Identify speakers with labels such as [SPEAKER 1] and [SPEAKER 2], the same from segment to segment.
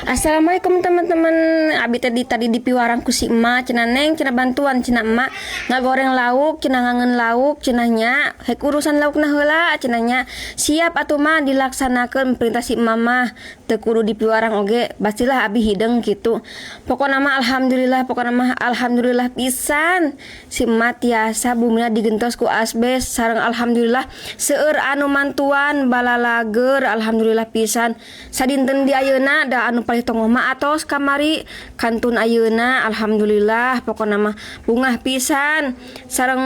[SPEAKER 1] Assalamualaikum, teman-teman. Abi tadi tadi di piwarang ku si emak cenah, "Neng," cenah, "bantuan," cenah, "emak ngagoreng lauk," cenah, "ngangeun lauk," cenah nya. "Hek urusan lauk na heula," cenah nya. Siap atuh mah, dilaksanakeun perintah si emak mah. Teu kudu di piwarang oge pastilah abi hideng gitu. Pokokna mah alhamdulillah, pokokna mah alhamdulillah pisan, si emak tiasa bumina digentos ku asbes. Sareng alhamdulillah seueur anu mantuan balalager, alhamdulillah pisan. Sadinten di ayeuna da anu paling tongoh mah atos kamari, kantun ayeuna. Alhamdulillah, pokokna mah bungah pisan. Sareng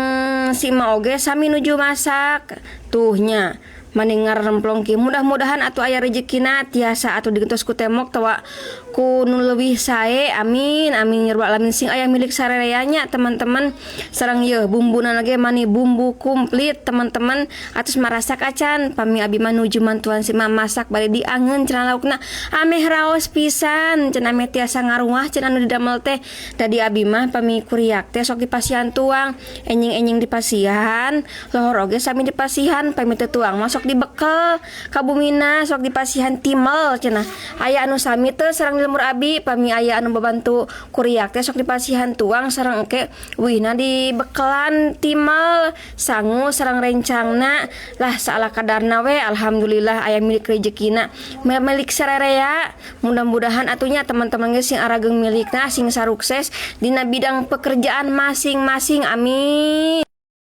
[SPEAKER 1] si emak oge sami nuju masak tuh nya, mani ngaremplong ki. Mudah-mudahan atuh aya rezekina, tiasa atuh digentos ku tembok tawa ku nu leuwih sae. Amin, amin ya rabbal alamin. Sing aya milik sarerea nya, teman-teman. Sareng yeuh bumbuna ge mani bumbu komplit, teman-teman. Atos marasak acan? Pami abi mah nuju mantuan si mama masak, bari diangeun cenah laukna, ameh raos pisan cenah, ameh tiasa ngaruah cenah anu didamel teh. Tadi abi mah pami kuriak teh sok dipasihan tuang, enjing-enjing dipasihan, lohor oge sami dipasihan. Pami teu tuang mah sok dibekel ka bumina, sok dipasihan timel cenah. Aya anu sami teu sareng di lembur abi? Pami aya anu babantu kuriak teh sok dipasihan tuang, sareng engke wihna dibekelan timel, sangu sareng rencangna lah, saala kadarna we. Alhamdulillah aya milik rezekina, milik sarerea. Mudah-mudahan atuh nya, teman-teman ge sing arageng milikna, sing sarukses dina bidang pekerjaan masing-masing, amin.